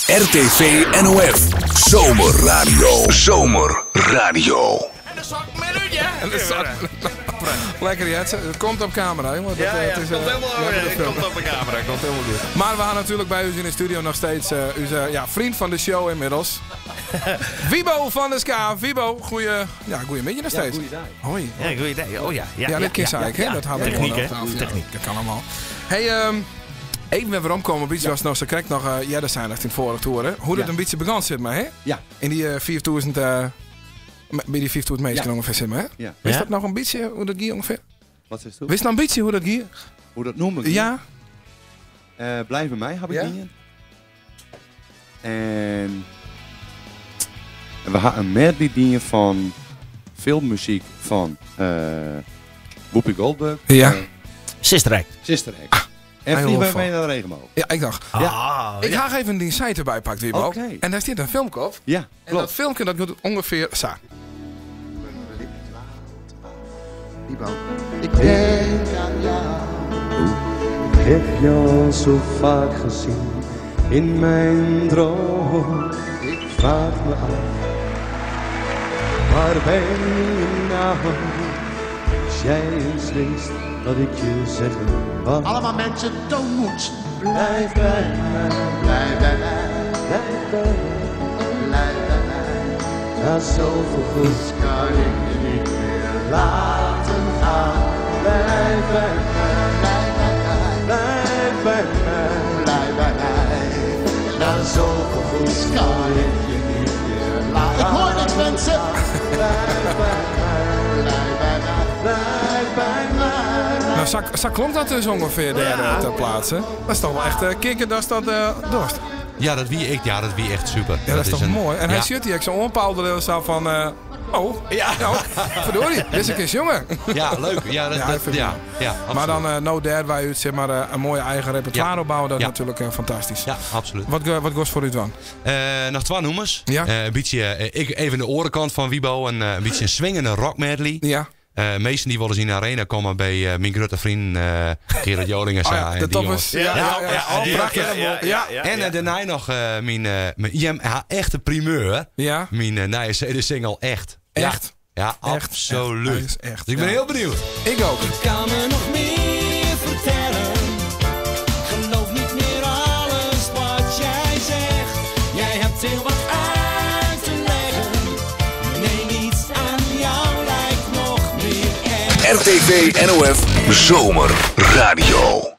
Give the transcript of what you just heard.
RTV NOF. Zomerradio. Zomerradio. En de zak met u, ja. En de zak. Lekker Jetze. Het komt op camera, jongen. Dat, Ja, ja, het is, het komt helemaal, lekker de het film. komt op de camera. Komt helemaal goed. Maar we gaan natuurlijk bij u in de studio nog steeds uw ja, vriend van de show inmiddels. Wibo van der Ska. Wibo, goeie, ja, goeiemiddag nog steeds. goeiedag. Hoi. Ja, goed idee. Oh ja. Ja, Ja, dit keer zei ik, hè? Dat hadden we Techniek, gewoon hè? op tafel. Ja, Techniek. Dat kan allemaal. Hey, even weer omkomen op iets was nog zo krijg nog ja, dat zijn echt in het vorige toer, hè? Hoe dat een beetje begon zit maar, hè? Ja. In die 4000, bij die 4000 mensen ongeveer zit maar, hè? Ja. Wist Ja. dat nog een beetje hoe dat ging ongeveer? Wat is dat? Wist nog een beetje hoe dat ging? Hoe dat noemen? Ja. Blijf bij mij, heb ik Ja? dingen. En we hadden een medley dingen van filmmuziek van Whoopi Goldberg. Ja. Sister Act. Sister Act. En hij vlieg bij hoort mij naar de regenboog. Ja, ik dacht. Ah, Ik ja. ga even die site erbij pakken, Wibo. Oké. En daar zit een filmpje op. Ja, En klopt. dat filmpje dat doet ongeveer zo. Ik denk aan jou. Ik heb jou zo vaak gezien in mijn droom. Ik vraag me af, waar ben je nou? Als jij eens wist wat ik je zeggen wou. Allemaal mensen, toon moed. Blijf bij mij, Blijf bij mij, blijf bij mij. blijf bij mij. Na zoveel goed Kan ik je niet meer laten gaan. Blijf bij mij, Blijf bij mij, blijf bij mij. blijf bij mij. Na zoveel goed Kan ik je niet meer laten. Ik hoor niks, mensen. Blijf bij mij, Blijf bij mij. blijf bij mij. Nou, zo klonk dat dus ongeveer daar ter plaatse. Dat is toch wel echt kicken dat dat dorst. Ja, dat wie ik, ja, dat wie echt super. Ja, dat is toch een- mooi. En hij ja. zit hier, ik zo'n onpaalde zo van... oh, ja, nou, verdorie, dit is een keer jongen. Ja, leuk. Ja, dat, Ja, dat, vind ik ja, wel. ja, Maar absoluut. dan no dare wij uit, zeg maar, een mooie eigen repertoire opbouwen, dat is natuurlijk fantastisch. Ja, absoluut. Wat kost voor u dan? Nog twee noemers. Ja. Een beetje, ik, even de orenkant van Wibo. Een beetje een swingende rock medley. Ja. Meesten die willen eens in de arena komen bij mijn grote vriend Gerard Joling en Oh zo. ja, en de die toppers. jongens. Ja, ja, ja. ja, Oh, die prachtig. Ja, Ja. ja, En daarna nog mijn, ja, echte primeur. Ja. Mijn nieuwe CD-single Echt. Ja. Echt? Ja, Echt, echt. absoluut. Hij is echt, Dus ik ben ja. heel benieuwd. Ik ook. Kan me nog meer vertellen? Geloof niet meer alles wat jij zegt. Jij hebt heel wat uit te leggen. Nee, niets aan jou lijkt nog meer echt. RTV NOF Zomerradio.